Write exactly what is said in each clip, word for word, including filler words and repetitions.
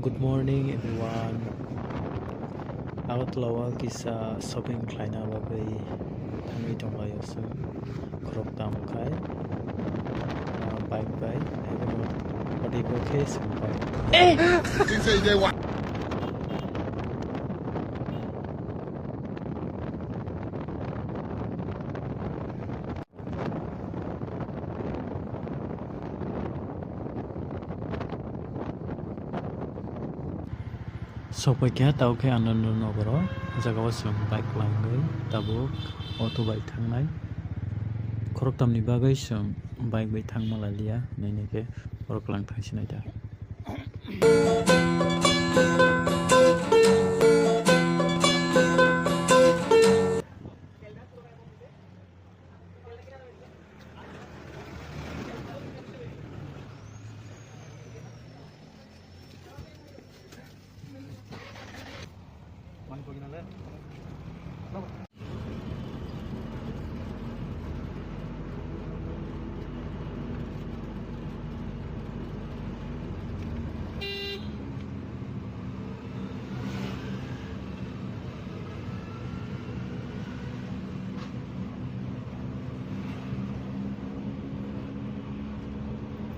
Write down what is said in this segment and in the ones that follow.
Good morning, everyone. Agartala o kisa shopping khlaina bagwi thangwi tonglaio chwng. Khoroktham khai, ah, bike bai, haikhe bo, abo khe chwng bai. Sokpaikha, tabuk khe Ananda Nogoro, jagao chwng bike langwi tabuk auto bai thangnai. Khoroktham ni bagwi chwng bike bai thangma laliya, nini khe borok lang thangsinai da.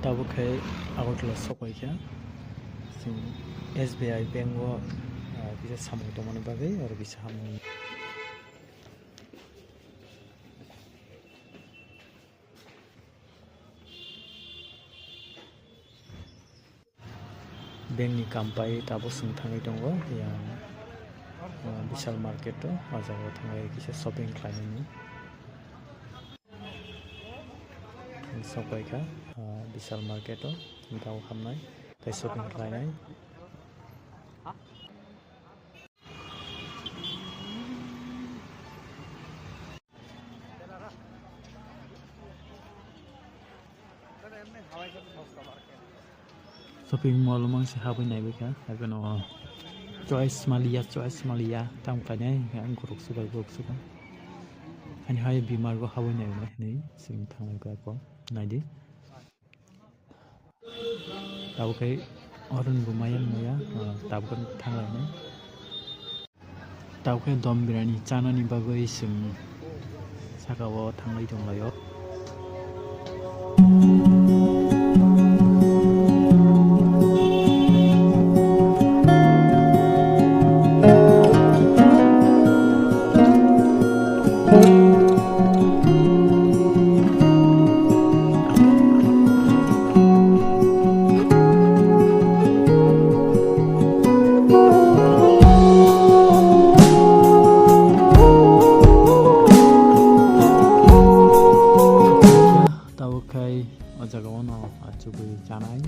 Tabuk khe Agartala sokpaikha. Chwng S B I bank o, ah, kisa samung tongmani bagwi oro kisa hamung. Bank ni kam pai tabuk chwng thangwi tongo, yang, ah, Vishal market o, ah jaga o thangwi kisa shopping khlainani. Chwng sokpaikha, ah, Vishal market o, tabuk hamnai tei shopping khlainai. Shopping mall o mangsi habwi naibaikha, haikhe no choice maliya, choice maliya, tamo khainai, ang khoroksa bai khoroksa bai. Ani hai bimar go habwi naibaikha hinwi chwng thanglai kha, naidi. Tabuk khe oro ni bo maya maya, ah, tabuk khe thanglainai. Tabuk khe dom birani chanani bagwi chwng saka o thanglai tonglaio. Tabuk khai o jaga o no achugwi chanai.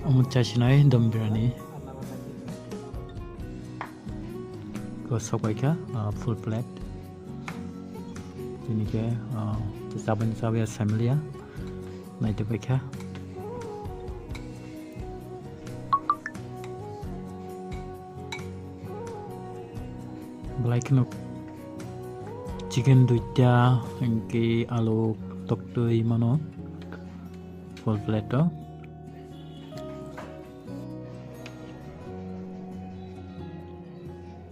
Omo chasinai dom birani. Ko sokpaikha, ah, full plate. Tini khe, ah, chabani chabwi ya samliya. Naitugbaikha. Belai kheno chicken duita, hinkhe alu toktwi mano full plate o.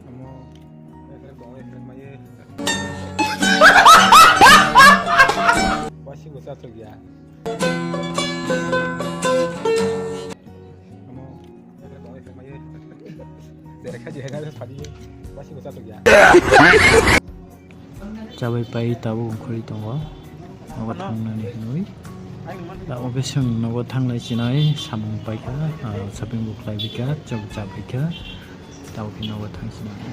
Omo, ekrek tongo, ekrek maya. Wasi bo chachok ya. Omo, ekrek tongo, ekrek maya. Jere khaji hega sadi, wasi bo chachok ya. Chabai pai tabuk ongkhorwi tongo, nogo thangnani hinwi. Da obo chwng nogo thanglai chinai samung paikha, ah, shopping bo khlaibaikha, chwng chabaikha, tabuk khe nogo thang chinai.